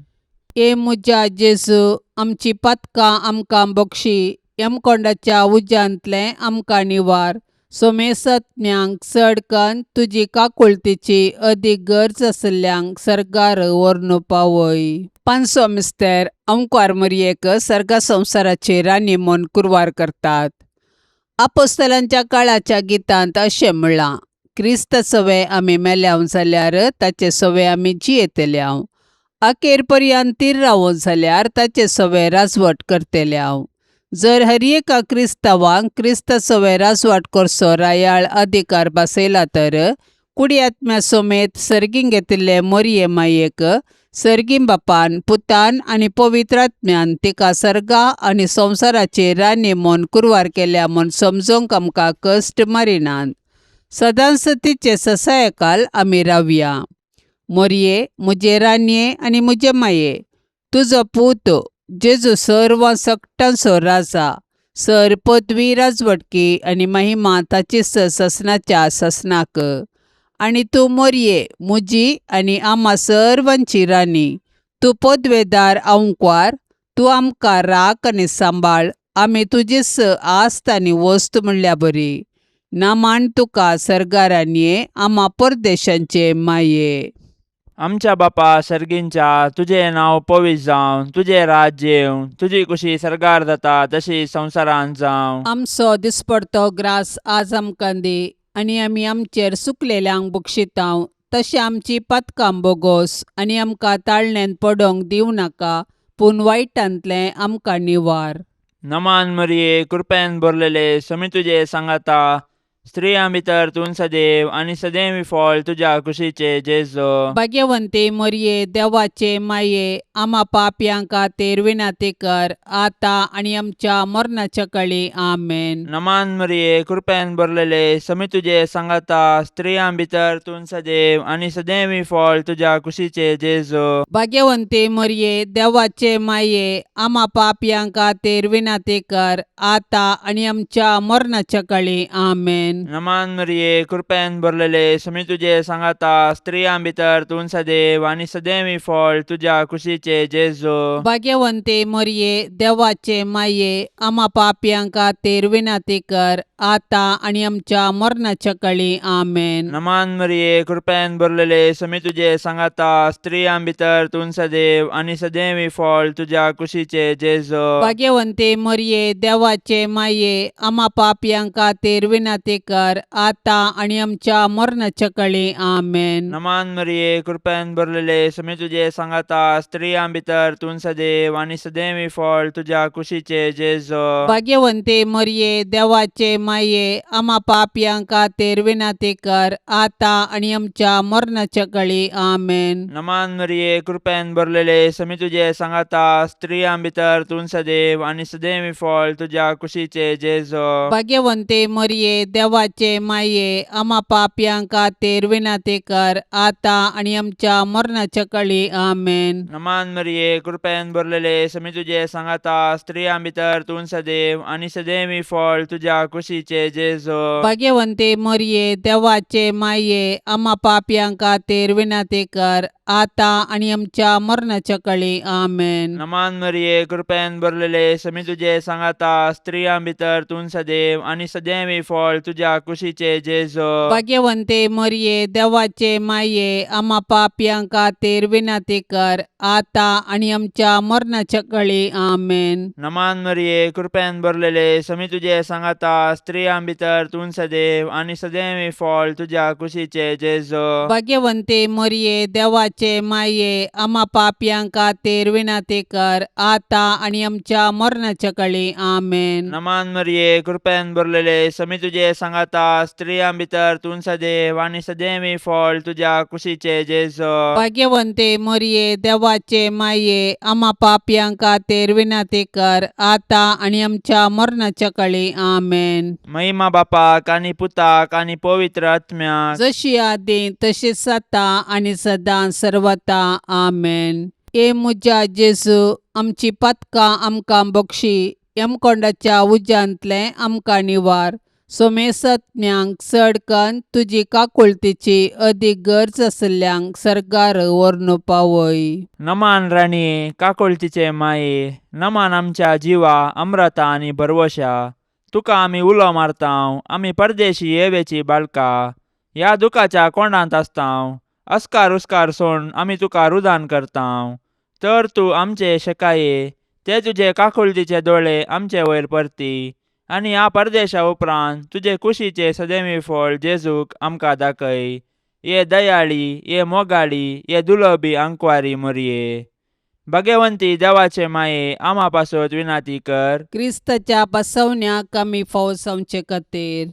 ए म्हज्या जेजू, आमची पातकां आमकां बक्षी, यमकोंडाच्या उज्यांतलें आमकां निवार, सोमेसत्म्यांक चड कन्न तुजी काकुळतीची अदीक गरज आशिल्ल्यांक सर्गार व्हरून पावय. पांचसो मिस्तेर अंकवार मरयेक सर्गा संवसाराची राणी म्हूण कुरवार करतात. आपोस्तलांच्या काळाच्या गितांत अशें म्हणलां, क्रिस्त सवे आमी मेल्याव जाल्यार ताचे सवे आमी जियेतल्याव, अखेर पर्यंत तीर रावो जाल्यार ताचे सवे राजवट करतल्याव. जर हर एका क्रिस्तांवांक क्रिस्त सवे राजवाट करचो रायाळ अधिकार बसयला तर कुडी आत्म्या समेत सर्गीं घेतिल्ले मोरये मायेक सर्गीं बापान, पुतान आनी पवित्र आत्म्यान तिका सर्गा आनी संवसाराची राणी म्हूण कुरवार केल्या म्हूण समजूंक आमकां कश्ट मारिनात. सदांच तिचे ससायकाल आमी रावया. मोरये, म्हजे राणये आनी म्हजे माये, तुजो पूत जेजू सर्व सकटांचो राजा, सर पदवी, राजवटकी आनी महिमा ताची ससनाच्या ससनाक. आनी तूं मोरये, म्हजी आनी आमा सर्वांची राणी, तूं पदवेदार आंकवार, तूं आमकां राख आनी सांबाळ, आमी तुजीच आस्त आनी वस्त म्हणल्या बरी. नामान तुका सर्गारानये, आमा परदेशांचे माये. आमच्या बापा सर्गींच्या तुजें नांव पवित्र जावं, तुजें राज्य येवं, तुजी कुशी सर्गार जाता तशी संवसारांत जावं. आमचो दिसपडतो ग्रास आज आमकां दी आनी आमी आमचेर सुकलेल्यांक बक्षितांव तशें आमची पातकां बोगोस आनी आमकां ताळण्यांत पडोंक दिवं नाका पूण वायटांतलें आमकां निवार. नमान मरिये, कृपेन भरलेले, समी तुजे सांगाता, स्त्रियां भितर तूं सदैव आनी सदैव फळ तुज्या कुशीचे जेजो. भाग्यवंती मरये, देवाचे माये, आमा पापयां खातीर विनंती कर आतां आनी आमच्या मरणाच्या कळी. आमेन. नमान मरिये, कृपेन भरलेले, समी तुजे सांगाता, स्त्रियां भितर तूं सदैव आनी सदैव फळ तुज्या कुशीचे जेजो. भाग्यवंती मरये, देवाचे माये, आमा पापयां खातीर विनंती कर आतां आनी आमच्या मरणाच्या कळी. आमेन. नमान मरिये, कृपेन भरलेले, समी तुजे सांगाता, स्त्रियां भितर तूं सदैव आनी सदैव फळ तुज्या कुशीचे जेजो. भाग्यवंती मरये, देवाचे माये, आमा पापयां खातीर विनंती कर आतां आनी आमच्या मरणाच्या कळी. आमेन. नमान मरिये, कृपेन भरलेले, समी तुजे सांगाता, स्त्रियां भितर तूं सदैव आनी सदैव फळ तुज्या कुशीचे जेजो. भाग्यवंती मरये, देवाचे माये, आमा पापयां खातीर विनंती कर आतां आनी आमच्या मरणाच्या कळी. आमेन. नमान मरिये, कृपेन भरलेले, समी तुजे सांगाता, स्त्रियां भितर तूं सदैव आनी सदैव फळ तुज्या कुशीचे जेजो. भाग्यवंती मरये, देवाचे माये, आमा पापयां खातीर विनंती कर आतां आनी आमच्या मरणाच्या कळी. आमेन. नमान मरिये, कृपेन भरलेले, समी तुजे सांगाता, स्त्रियां भितर तूं सदैव आनी सदैव फळ तुज्या कुशीचे जेजो. भाग्यवंती मरये, देवाचे माये, आमा पापयां खातीर विनंती कर आतां आनी आमच्या मरणाच्या कळी. आमेन. नमान मरिये, कृपेन भरलेले, समी तुजे सांगाता, स्त्रियां भितर तूं सदैव आनी सदैव फळ तुज्या कुशीचे जेजो. भाग्यवंती मरये, देवाचे माये, आमा पापयां खातीर विनंती कर आतां आनी आमच्या मरणाच्या कळी. आमेन. नमान मरिये, कृपेन भरलेले, समी तुजे सांगाता, स्त्रियां भितर तूं सदैव आनी सदैव फळ तुज्या कुशीचे जेजो. भाग्यवंती मरये, देवाचे माये, आमा पापयां खातीर विनंती कर आतां आनी आमच्या मरणाच्या कळी. आमेन. नमान मरिये, कृपेन भरलेले, समी तुजे सांगाता, स्त्रियां भितर तूं सदैव आनी सदैव फळ तुज्या कुशीचे जेजो. भाग्यवंती मरये, देवाचे माये, आमा पापयां खातीर विनंती कर आतां आनी आमच्या मरणाच्या कळी. आमेन. नमान मरिये, कृपेन भरलेले, समी तुजे सांगाता, स्त्रियां भितर तूं सदैव आनी सदैव फळ तुज्या कुशीचे जेजो. भाग्यवंती मरये, देवाचे माये, आमा पापयां खातीर विनंती कर आतां आनी आमच्या मरणाच्या कळी. आमेन. महिमा बापाक आनी पुताक आनी पवित्र आत्म्याक, जशी आदी तशीच आतां आनी सदां सर्वता. आमेन. ए म्हज्या जेजू, आमची पातकां आमकां बक्षी, यमकोंडाच्या उज्यांतलें आमकां निवार, सोमेसत्म्यांक चड कन्न तुजी काकुळतीची अदीक गरज आशिल्ल्यांक सर्गार व्हरून पावय. नमान राणये, काकुळतीचे माये, नमान आमच्या जिवा अमृता आनी भरवशा, तुका आमी उलो मारतांव, आमी परदेशी येवेची बाळका, ह्या दुखाच्या कोंडांत आसतांव, अस्कार उस्कार सोड आमी तुका रुदान करतांव, तर तूं आमचे शेकाये ते तुजे काकुळतीचे दोळे आमचे वयर परती आनी ह्या परदेशा उपरांत तुजे कुशीचे सदैवी फळ जेजूक आमकां दाखय. ये दयाळी, ये मोगाळी, ये दुलबी आंकवारी मोरये, भगवंती देवाचे माये, आमा पासत विनाती कर. क्रिस्ताच्या बसवण्याक आमी फावो जावचे खातीर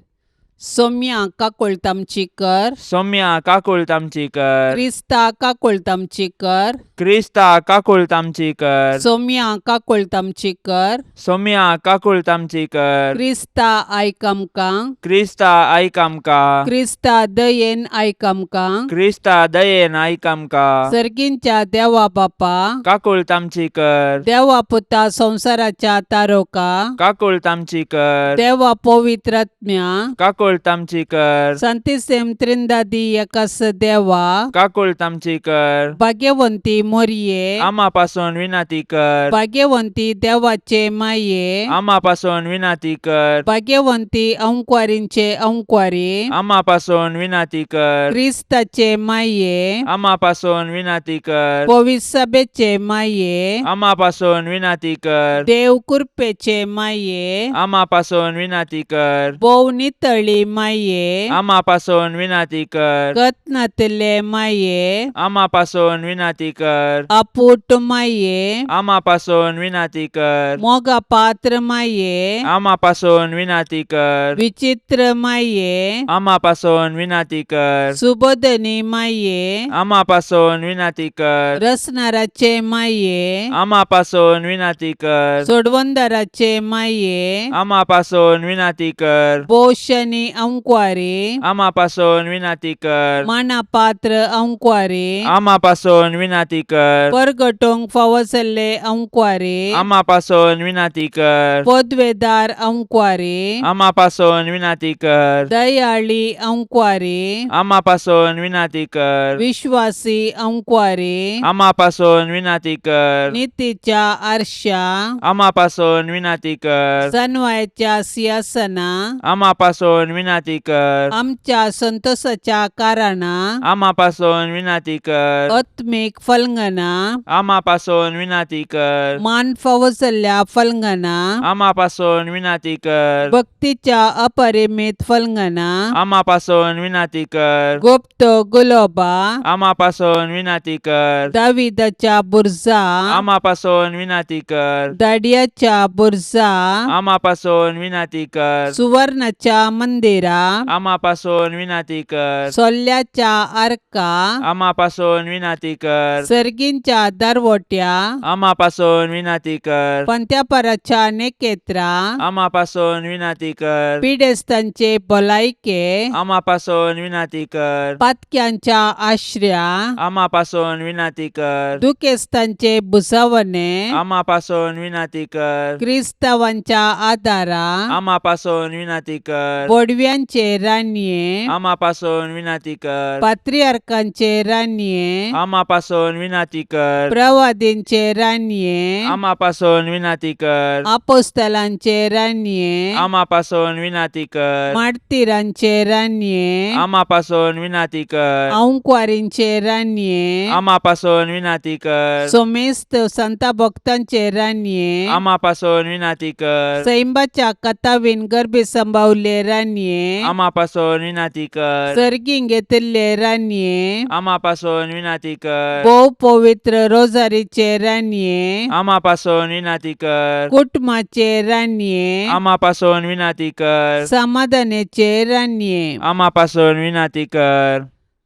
सोम्या काकुळट आमची कर. सौम्या काकुळट आमची कर. क्रिस्ता काकुळट आमची कर. क्रिस्ता काकुळट आमची कर. सोम्या काकुळट आमची कर. सौम्या काकुळट आमची कर. क्रिस्ता आयक आमकां. क्रिस्ता आयक आमकां. क्रिस्ता दयेन आयक आमकां. क्रिस्ता दयेन आयक आमकां. सर्गींच्या देवा बापा, काकुळट आमची कर. देवा पुता संवसाराच्या तारोका, काकुळट आमची कर. देवा पवित्रात्म्या, काकुळट काकुळट आमची कर. सांतिसेम त्रिंदादी एकास देवा, काकुळट आमची कर. भाग्यवंती मोरये, आमा पासून विनंती कर. भाग्यवंती देवाचे माये, आमा पासून विनंती कर. भाग्यवंती अंकवारींचे अंकवारी, आमा पासून विनंती कर. क्रिस्ताचे माये, आमा पासून विनंती कर. पविसभेचे माये, आमा पासून विनंती कर. देव कृपेचे माये, आमा पासून विनंती कर. भोव नितळी माये, आमा पासून विनंती कर. कत्नातले माये, आमा पासून विनंती कर. अपूट माये, आमा पासून विनंती कर. मोगा पात्र माये, आमा पासून विनंती कर. विचित्र माये, आमा पासून विनंती कर. सुबोधनी माये, आमा पासून विनंती कर. रसनाराचे माये, आमा पासून विनंती कर. सोडवंदाराचे माये, आमा पासून विनंती कर. पोषणी अंकवारी, आमा पासून विनंती कर. मानापात्र अंकवारी, आमा पासून विनंती कर. परगटोंक फावो जाल्ले अंकवारी, आमा पासून विनंती कर. पदवेदार अंकवारी, आमा पासून विनंती कर. दयाळी अंकवारी, आमा पासून विनंती कर. विश्वासी अंकवारी, आमा पासून विनंती कर. नितीच्या आरशा, आमा पासून विनंती कर. सनवायच्या सिंहासना, आमा पासून विनंती कर. आमच्या संतोषाच्या कारणा, आमा पासून विनंती कर. आत्मीक फलंगना, आमा पासून विनंती कर. मान फावो जाल्ल्या फलंगना, आमा पासून विनंती कर. भक्तीच्या अपरिमित फलंगना, आमा पासून विनंती कर. गुप्त गुलोबा, आमा पासून विनंती कर. दाविदाच्या बुरजा, आमा पासून विनंती कर. दाडियाच्या बुरजा, आमा पासून विनंती कर. सुवर्णाच्या मंदिरा, आमा पासून विनंती कर. सोल्ल्याच्या आर्का, आमा पासून विनंती कर. सर्गींच्या दरवट्या, आमा पासून विनंती कर. पंत्यापराच्या नेकेत्रा, आमा पासून विनंती कर. पिडेस्तांचे भलायके, आमा पासून विनंती कर. पातक्यांच्या आश्र्या, आमा पासून विनंती कर. दुखेस्तांचे भुजावणे, आमा पासून विनंती कर. क्रिस्तावांच्या आदारा, आमा पासून विनंती कर. बोडव्यांचे रानये, आमा पासून विनंती कर. पात्रियार्कांचे रानये, आमा पासून विनंती कर. प्रवादींचे रानये, आमा पासून विनंती कर. आपोस्तलांचे रानये, आमा पासून विनंती कर. मार्तीरांचे रानये, आमा पासून विनंती कर. अंकवारींचे रानये, आमा पासून विनंती कर. सोमेस्त संता भक्तांचे रानये, आमा पासून विनंती कर. सैंबाच्या कथावीन गर्भी संभावले रानये, आमा पासून विनंती कर. सर्गीं घेतिल्ले रानये, आमा पासून विनंती कर. भोव पवित्र रोजारीचे रानये, आमा पासून विनंती कर. कुटुंबाचे रानये, आमा पासून विनंती कर. समाधानाचे रानये, आमा पासून विनंती कर.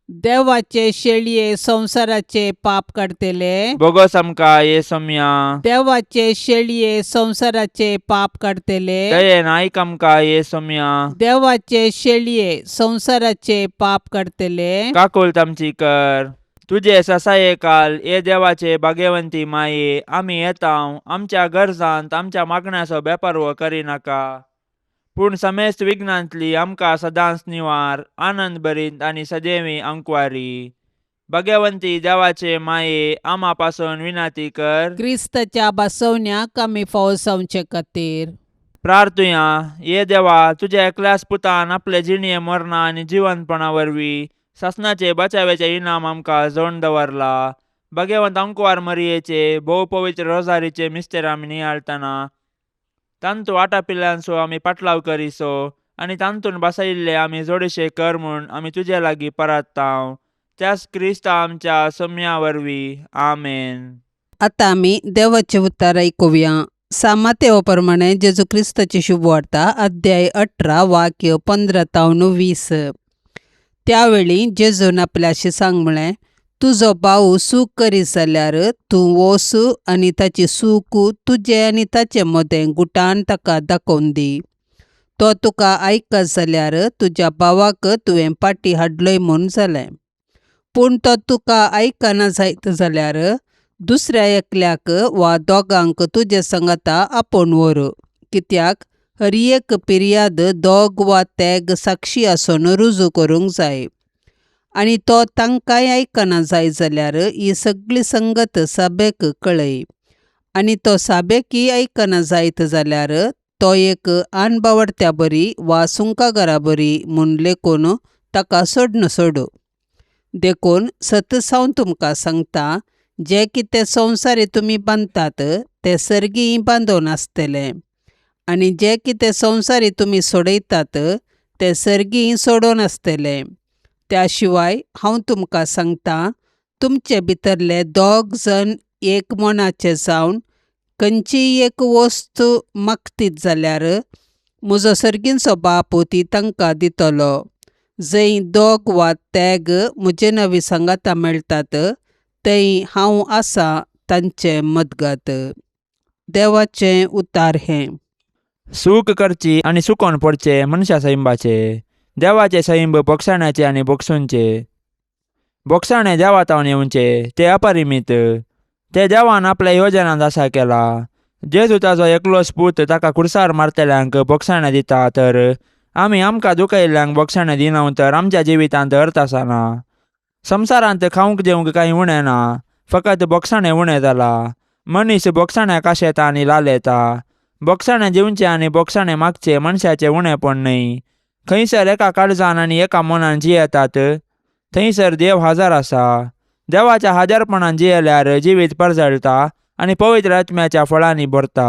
देवाचे शेळये संवसाराचे पाप काडतले, बोगोस आमकां ये सोम्या. देवाचे शेळये संवसाराचे पाप काडतले, दयेन आयक आमकां ये सोम्या. देवाचे शेळये संवसाराचे पाप काडतले, काकुळट आमची कर. तुजे ससाये काल ये देवाचे भाग्यवंती माये, आमी येता आमच्या गरजांत आमच्या मागण्याचो बेपर्व करिनाका, पूण समेस्त विघ्नांतली आमकां सदांच निवार, आनंद भरीत आनी सदैवी अंकवारी. भाग्यवंती देवाचे माये, आमा पासून विनंती कर. क्रिस्ताच्या बसवण्याक आमी फावो जावचे खातीर. प्रार्थुया. ये देवा, तुज्या एकल्याच पुतान आपले जिणये मरणा आनी जिवंतपणा वरवीं सासणाचे बचाव्याचे इनाम आमकां जोड दवरला. भाग्यवंत अंकवार मरियेचे भोव पवित्र रोजारीचे मिस्तेर आमी नियाळतना तांतू आटापिल्ल्यांचो आमी पाटलाव करिसो आनी तांतून बसयिल्ले आमी जोडीशे कर म्हूण आमी तुजे लागीं परत्तांव, त्याच क्रिस्ता आमच्या सम्या वरवीं. आमेन. आतां आमी देवाचें उतार आयकुया. सामातेवा प्रमाणे जेजू क्रिस्ताची शुभवार्ता, अध्याय 18, वाक्य 15 तावन 20. त्यावेळी जेजून आपल्याशी सांग म्हळें, तुजो भाव सूक करीत जाल्यार तूं वोस आनी ताची सूक तुजे आनी ताचे मदें गुटान ताका दाखोवन दी. तो तुका आयकत जाल्यार तुज्या भावाक तुवें पाटी हाडलोय म्हूण जालें. पूण तो तुका आयकना जायत जाल्यार दुसऱ्या एकल्याक वा दोगांक तुजे सांगाता आपोवन व्हर, कित्याक हर एक पिर्याद दोग वा तेग साक्षी आसून रुजू करूंक जाय. आनी तो तांकांय आयकना जाय जाल्यार ही सगळी संगत सभेक कळय. आनी तो साबेकी आयकना जायत जाल्यार तो एक आनबावडत्या बरी वा सुंकागरा बरी म्हूण लेखून ताका सोडन सोडू. देखून सतच हांव तुमकां सांगता, जें कितें संवसारी तुमी बांदतात तें सर्गीय बांदून आसतलें, आनी जें कितें संवसारी तुमी सोडयतात तें सर्गीय सोडून आसतलें. त्या शिवाय हांव तुमकां सांगता, तुमचे भितरले दोग जण एक मनाचे जावन खंयचीय एक वस्त मागतीत जाल्यार म्हजो सर्गींचो बाप ती तांकां दितलो. जंय दोग वा तेग म्हजे नवी सांगाता मेळटात थंय हांव आसा तांचे मदगत. देवाचें उतार हें. सूख करची आनी सुकोन पडचे मनशा सैंबाचे. देवाचे सैंब बोगसाण्याचे आनी बोगसूंचे. बोगसाणे देवा तावन येवचे ते अपरिमीत. ते देवान आपल्या योजनांत आसा केला. जेजू ताजो एकलोच पूत ताका खुर्सार मारतल्यांक बोगसाणे दिता, तर आमी आमकां दुखयल्ल्यांक बोगसाणे दिनाव तर आमच्या जिवितांत अर्थ आसना. संवसारांत खावंक जेवंक कांय उणें ना, फकत बोगसाणे उणें जाला. मनीस बोगसाण्याक आशेता आनी लालेता. बोगसाणे जेवचें आनी बोगसाणे मागचें मनशाचें उणेंपण न्हय. खंयसर एका काळजान आनी एका मनान जियेतात थंयसर देव हजर आसा. देवाच्या हाजरपणान जियेल्यार जिवीत परजळटा आनी पवित्र आत्म्याच्या फळांनी भरता.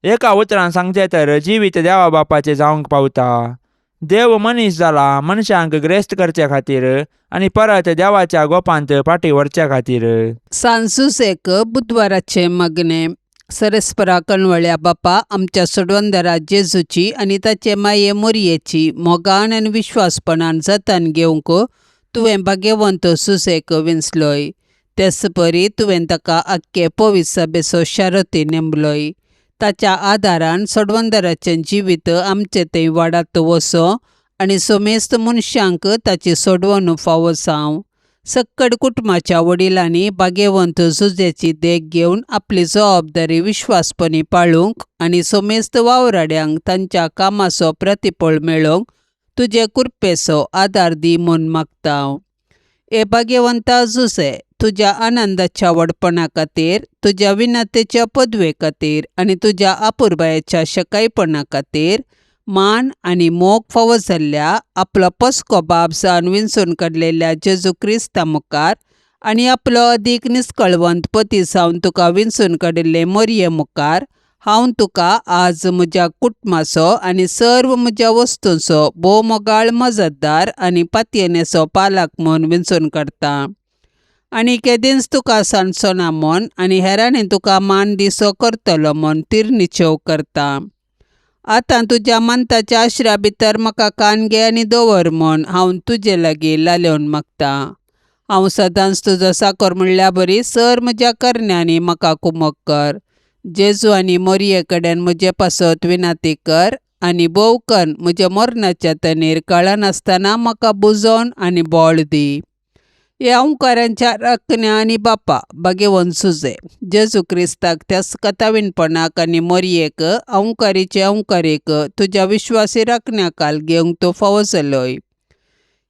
एका उतरान सांगचें तर जिवीत देवा बापाचें जावंक पावता. देव मनीस जाला मनशांक ग्रेस्त करचे खातीर आनी परत देवाच्या गोपांत फाटीं व्हरचे खातीर. सांजुसेक बुधवाराचें मागणें. सरस्परा कणवळ्या बापा, आमच्या सोडवंदरा जेजूची आनी ताचे माये मोरयेची मोगान आनी विश्वासपणान जतन घेवंक तुवें भाग्यवंत सुसेक विंचलोय. तेच परी तुवें ताका आख्खे पवित्र सभेचो शारती नेमलोय. ताच्या आदारान सोडवंदराचें जिवीत आमचें थंय वाडात वचो आनी समेस्त मनशांक ताची सोडवणूक फावो जावं. सक्कड कुटुंबाच्या वडिलांनी भाग्यवंत जुजेची देख घेवन आपली जबाबदारी विश्वासपणी पाळूंक आनी समेस्त वावराड्यांक तांच्या कामाचो प्रतिफळ मेळोवंक तुजे कृपेचो आदार दी म्हूण मागता. हे भाग्यवंता जुजे, तुज्या आनंदाच्या व्हडपणा खातीर, तुज्या विनतेच्या पदवे खातीर आनी तुज्या अपुरबायेच्या शकायपणा खातीर मान आनी मोग फावो जाल्ल्या आपलो पस्को बाप जावन विंचून काडलेल्या जेजू क्रिस्ता मुखार आनी आपलो अदीक निस्कळवंत पती जावन तुका विंचून काडिल्ले मोरये मुखार हांव तुका आज म्हज्या कुटुंबाचो आनी सर्व म्हज्या वस्तूंचो भोव मोगाळ मजतदार आनी पातयेनेचो पालक म्हूण विंचून काडटा. आनी केदींच तुका सांडचो ना म्हूण आनी हेरांनी तुका मान दिसो करतलो म्हूण तिरनिचेव करता. आतां तुज्या मंताच्या आश्र्या भितर म्हाका कान घे आनी दवर म्हूण हांव तुजे लागीं लालेवन मागता. हांव सदांच तुजो साकर म्हणल्या बरी सर म्हज्या करण्यांनी म्हाका कुमक कर. जेजू आनी मोरये कडेन म्हजे पासत विनंती कर आनी भोव कन्न म्हज्या मरणाच्या तणीर कळनासतना म्हाका बुजोवन आनी बळ दी. ह्या ओंकारांच्या राखण्या आनी बापा भाग्यवंत सुजे जेजू क्रिस्ताक त्याच कथावीनपणाक आनी मोरयेक ओंकारीचे ओंकारेक तुज्या विश्वासी राखण्याकाल घेवंक तो फावो जालोय.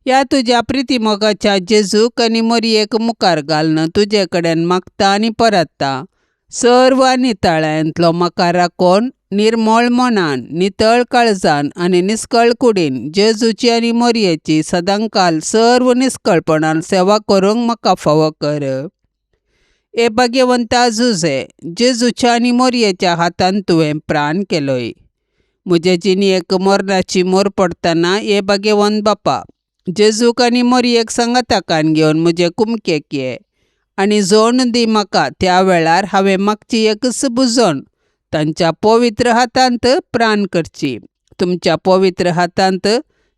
ह्या तुज्या प्रितीमोगाच्या जेजूक आनी मोरयेक मुखार घालून तुजे कडेन मागता आनी परतता. सर्व आनी ताळ्यांतलो म्हाका राखून निर्मळ मनान, नितळ काळजान आनी निस्कळ कुडीन जेजूची आनी मोरयेची सदांकाल सर्व निस्कळपणान सेवा करूंक म्हाका फावो कर. हे भाग्यवंता जुजे, जेजूच्या आनी मोरयेच्या हातान तुवें प्राण केलोय. म्हजे जिणेक मरणाची मोर पडटना हे भाग्यवंत बापा, जेजूक आनी मोरयेक सांगाताकान घेवन म्हजे कुमकेक ये आनी जोण दी म्हाका. त्या वेळार हांवें मागची एकच बुजोवन तांच्या पवित्र हातांत प्राण करची. तुमच्या पवित्र हातांत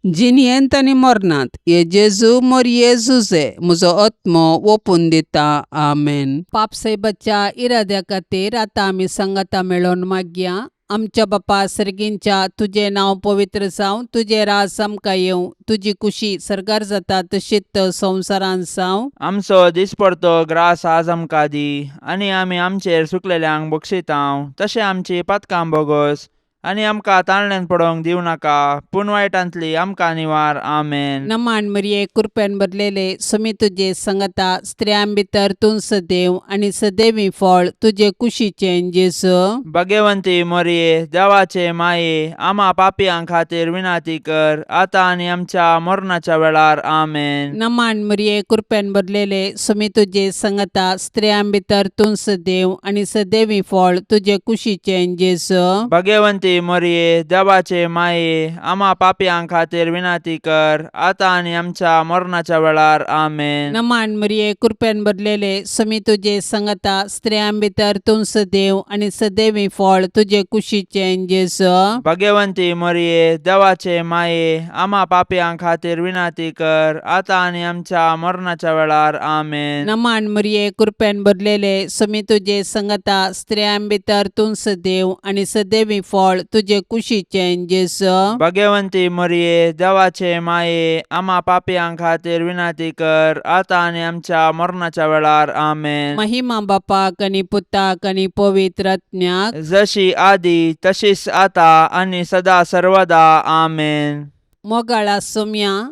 जिणयेंत आनी मरणांत हे जेजू मोरये जुजे म्हजो आत्मो ओपून दिता. आमेन. पापसाहेबाच्या इराद्या खातीर आतां आमी सांगाता मेळोवन मागया. आमच्या बापा सर्गींच्या, तुजें नांव पवित्र जावं, तुजें राज आमकां येवं, तुजी कुशी सर्गार जाता तशीच संवसारांत जावं. आमचो दिसपडतो ग्रास आज आमकां दी आनी आमी आमचेर सुकलेल्यांक बक्षितांव तशें आमची पातकां बोगस आनी आमकां ताळण्यान पडोवंक दिवं नाका पूण वायटांतली आमकां निवार. आमेन. नमान मरिये, कृपेन भरलेले, समी तुजे संगता, स्त्रियां भितर तूं सदैव आनी सदैवी फळ तुजे कुशीचें जेजू. भगवंती मोरये, देवाचे माये, आमा पापयां खातीर विनंती कर आतां आनी आमच्या मरणाच्या वेळार. आमेन. नमान मरिये, कृपेन भरलेले, समी तुजे संगता, स्त्रियां भितर तूं सदैव आनी सदैवी फळ तुजे कुशीचें जेजू. भगवंती मोरये, देवाचे माये, आमा पापयां खातीर विनंती कर आतां आनी आमच्या मरणाच्या वेळार. आमेन. नमान मरिये, कृपेन भरलेले, समी तुजे संगता, स्त्रियां भितर तूं सदैव आनी सदैवी फळ तुजे कुशीचें जेजू. भगवंती मोरये, देवाचे माये, आमा पापयां खातीर विनंती कर आतां आनी आमच्या मरणाच्या वेळार. आमेन. नमान मरिये, कृपेन भरलेले, समी तुजे संगता, स्त्रियां भितर तूं सदैव आनी सदैवी फळ तुजे कुशीचें जेजू. भगवंती मोरये, देवाचे माये, आमा पापयां खातीर विनंती कर आतां आनी आमच्या मरणाच्या वेळार. आमेन. महिमा बापाक आनी पुताक आनी पवित्र आत्म्याक, जशी आदी तशीच आता आनी सदा सर्वदा. आमेन. मोगाळा सोम्या,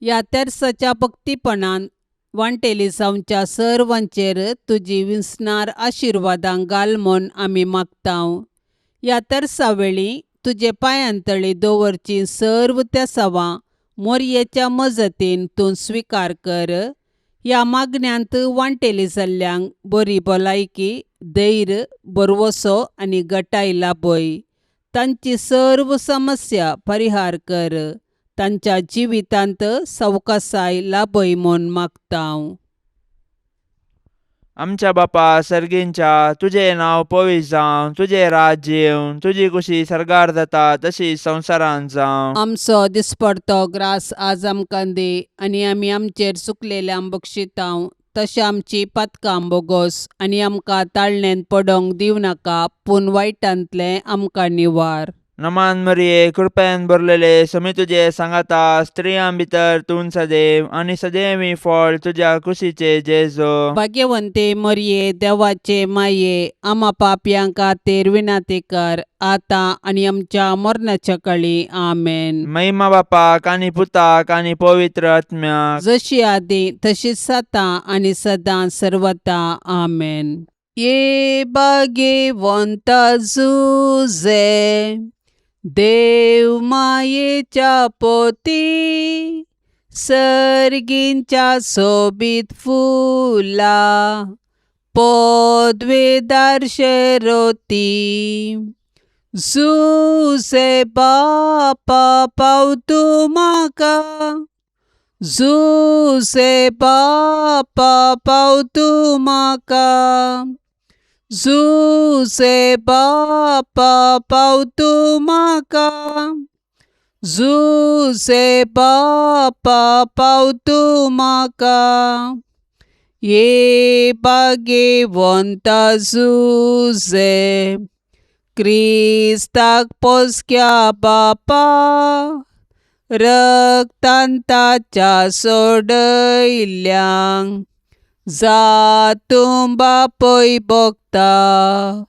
ह्या तेर्साच्या भक्तीपणान वांटेली जावच्या सर्वांचेर तुजी विसणार आशिर्वादां घाल म्हूण आमी मागतांव. ह्या तेर्सा वेळी तुजे पांयांतळी दवरची सर्व तेसावां मोरयेच्या मजतीन तूं स्विकार कर. ह्या मागण्यांत वांटेली जाल्ल्यांक बरी भलायकी, धैर्य, भरवसो आनी गटाय लाभय. तांची सर्व समस्या परिहार कर. तांच्या जिवितांत सवकासाय लाभय म्हूण मागतांव. आमच्या बापा सर्गींच्या, तुजें नांव पवित्र जावं, तुजें राज्य येवं, तुजी कुशी सर्गार जाता तशी संवसारांत जावं. आमचो दिसपडतो ग्रास आज आमकां दी आनी आमी आमचेर चुकलेल्यांक बक्षितांव तशें आमची पातकां बोगोस आनी आमकां ताळणेंत पडोवंक दिवं नाका पूण वायटांतलें आमकां निवार. नमान मरिये, कृपेन भरलेले, समी तुजे सांगाता, स्त्रियां भितर तूं सदैव आनी सदैवी फळ तुज्या कुशीचे जेजो. भाग्यवंते मरिये, देवाचे माये, आमा पापयां खातीर विनंती कर आतां आनी आमच्या मरणाच्या कळी. आमेन. महिमा बापाक आनी पुताक आनी पवित्र आत्म्याक, जशी आदी तशीच आतां आनी सदां सर्वता. आमेन. ये भाग्यवंता जुजे, देव मायेच्या पोती, सर्गींच्या सोबीत फुला पदवेदार शेरोती. जुजे बापा पाव तूं म्हाका, जुजे बापा पाव तूं म्हाका, जुजे बापा पाव तूं म्हाका, जुजे बापा पाव तूं म्हाका. ये भाग्यवंता जुजे, क्रिस्ताक पोसक्या बापा, रक्तान ताच्या सोडयल्ल्यांक जातूं बापय भोगता.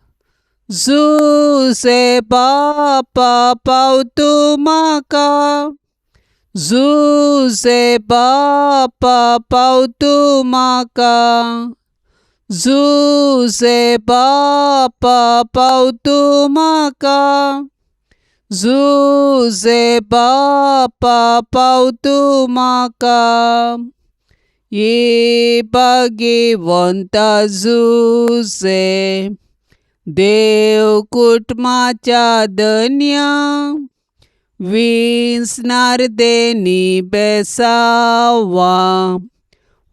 जुजे बापा पाव तूं म्हाका, जुजे बापा पाव तूं म्हाका, जुजे बापा पाव तूं म्हाका, जुजे बापा पाव तूं म्हाका. ये भाग्यवंता जुजे, देव कुटुंबाच्या धन्या, विसणार देनी बेसावा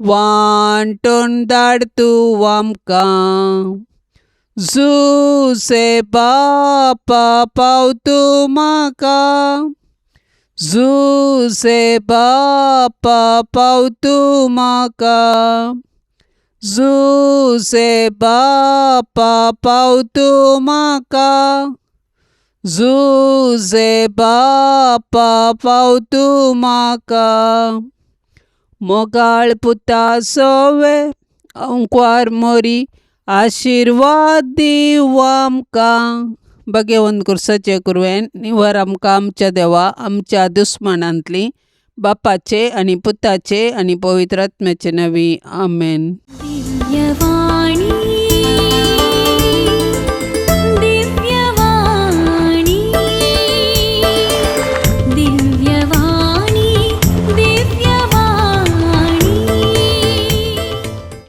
वांटून धाड तूं आमकां. जुजे बापा पाव तूं म्हाका, जुजे बापा पाव तूं म्हाका, जुजे बापा पाव तूं म्हाका, जुजे बापा पाव तूं म्हाका. मोगाळ पुता सोवे अंकवार मोरी, आशिर्वाद दीव आमकां. बगेवन कुर्साचे कुरवेन निवर आमकां आमच्या देवा आमच्या दुस्मानांतली बापाचे आनी पुताचे आनी पवित्र आत्म्याचे नवी आमेन. दिव्यवाणी.